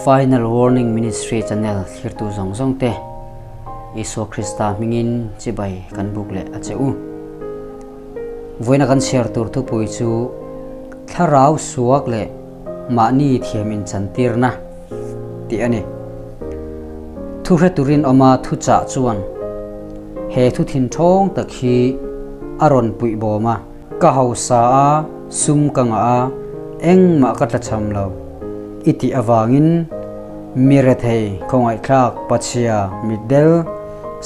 Final Warning Ministry channel thlirtu zawng zawng te Isua Krista hmingin chibai kan buk leh a che u. Vawiina kan chhiar tur thupui chu Thlarau suak leh mahni thiam inchantirna tih a ni. Thu hre turin awma thuchah chuan he thu thinthawng tak hi a rawn puih bawm a. Ka hausa a, sum ka ngah a, engmah ka tlachham lo i tih avangin mi rethei khawngaihthlak pachhia mitdel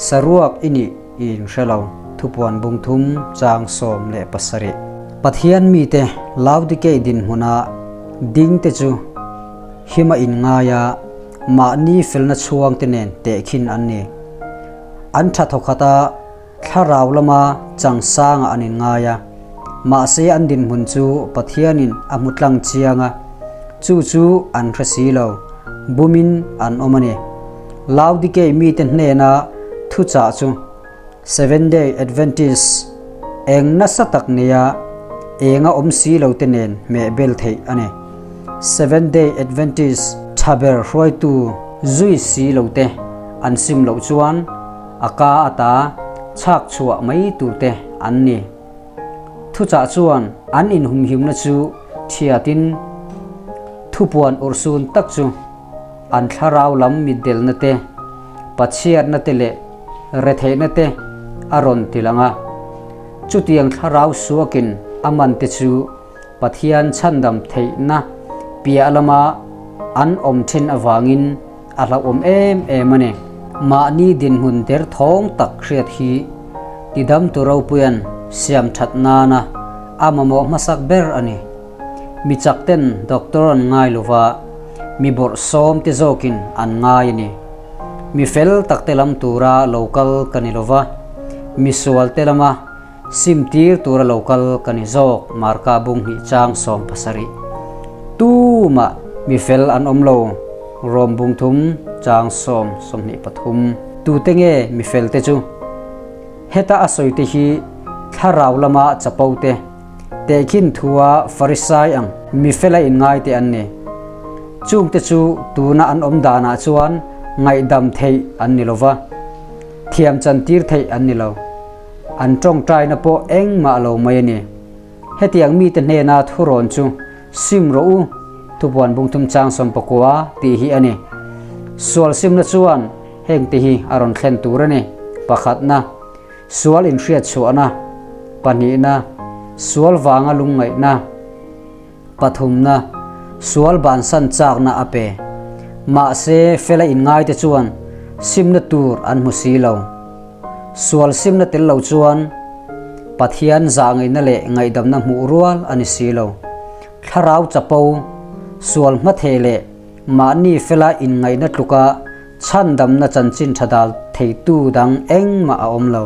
saruak i nih i inhre lo, thupuan bung thum chang 17. Pathian mite Laodikei dinhmuna dingte chu hima inngai a, mahni felna chhuangte nen tehkhin an ni. An tha thawkhat a. Thlarau lama chang sangah an inngai a, mahse an dinhmun chu Pathianin a hmu tlang chiang a, chu chu an hre si lo, bumin an awm a ni. Laodikei mite hnena thuchah chu Seventh-day Adventist eng nasa tak nia enga awm si lo te nen hmeh bel theih a ni. Seventh-day Adventist tha ber hruaitu zui si lo te an sim loh chuan, A ka ata chhak chhuah mai tur te an ni. Thuchah chuan an inhumhimna chu thiatin thupuan urhsun tak chu an thlarau lam mitdelna te, pachhiatna te leh retheihna te a rawn ti lang a. Chutiang thlarau suakin a man te chu Pathian chhandam theihna piah lama an awm thin avangin A hlauhawm em em a ni. Mahni dinhmun der thawng tak hriat hi tidamtu ropuian siam that nana a mamawh hmasak ber a ni. Mi chak ten doctor an ngai lova, mi bawrhsawm te zawkin an ngai a ni. Mi fel tak te lam tura lo kal ka ni lova, mi sual te lama sim tir tura lo kal ka ni zawk Marka bung hnih chang 17. Tumah mi fel an awm lo Rom bung thum chang sawm 23. Tute nge mi fel te chu? Heta a sawi te hi thlarau lama chapo te, tehkhin thua Farisai ang mi fela inngai te an ni. Chung te chu tuna an awm danah chuan ngaihdam theih an ni lova, thiam chantir theih an ni lo. An tawngtaina pawh engmah lo mai a ni. Hetiang mite hnena thurawn chu sim rawh u, thupuan bungthum chang 19 tih hi a ni. Sual simna chuan hengte hi a rawn thlen tur a ni, pakhatna, sual inhriat chhuahna, pahnihna, sual vanga lungngaihna, pathumna, sual bansan chakna a pe. Mahse, fela inngaite chuan simna tur an hmu si lo. Sual simna tel lo chuan Pathian zahngaihna leh ngaihdamna hmuh rual a ni si lo. Thlarau chapo, sual hmatheh leh mahni fela inngaihna tluka chhandamna chanchin tha dal theitu dang engmah a awm lo.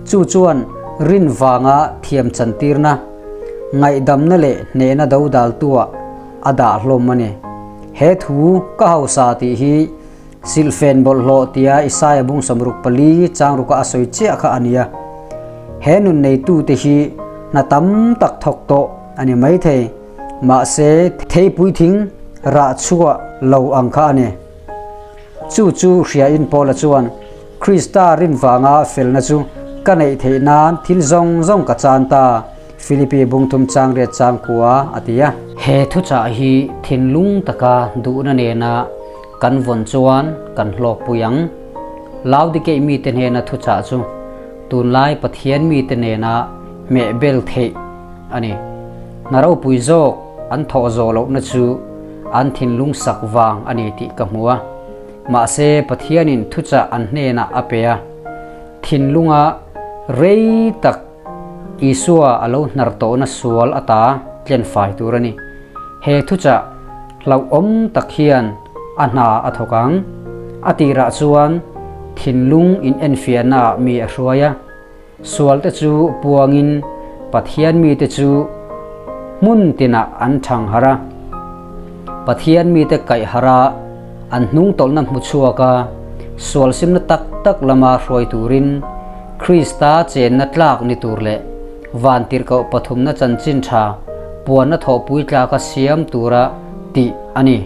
Chu chuan rin vanga thiam chantirna, ngaihdamna leh hnehna dodaltuah a dah hlawm a ni. He thu ka hausa tih hi Silhfen bawlhhlawh tia Isaia bung 64 chang ruka a sawi chiah kha a nia. He nun neitute hi hna tam tak thawk tawh a ni maithei. Mahse, theipui thing rah chhuah lo ang kha a ni. Chu chu hriain Paula chuan, Krista rin vanga felna chu ka neih theih nan thil zawng zawng ka chan ta, Philippi bung thum chang riat chang kua a ti a. He thuchah hi thinlung taka duhna nena kan vawn chuan kan hlawkpui ang. Laodikeih mite hnena thuchah chu tunlai Pathian mite nena hmeh bel theih a ni. Hna ropui zawk an thawh zawh lohna chu an thinlung sak vang a ni tih ka hmu a. Mahse Pathianin thuchah an hnenah a pe a, thinlunga rei tak Isua a lo hnar tawhna sual ata tlen fai tur a ni. He thuchah hlauhawm tak hian a hna a thawk ang. A tirah chuan thinlung in enfiahnaah mi a hruai a. Sualte chu puangin Pathian mite chu hmun tinah an thang harh a. Pathian mite kaih harh a, an hnungtawlhna hmu chhuak a, sual simna tak tak lama hruai turin Krista chenna tlak ni tur leh vantirhkoh pathumna chanchin tha puanna thawhpui tlaka siam tura tih a ni.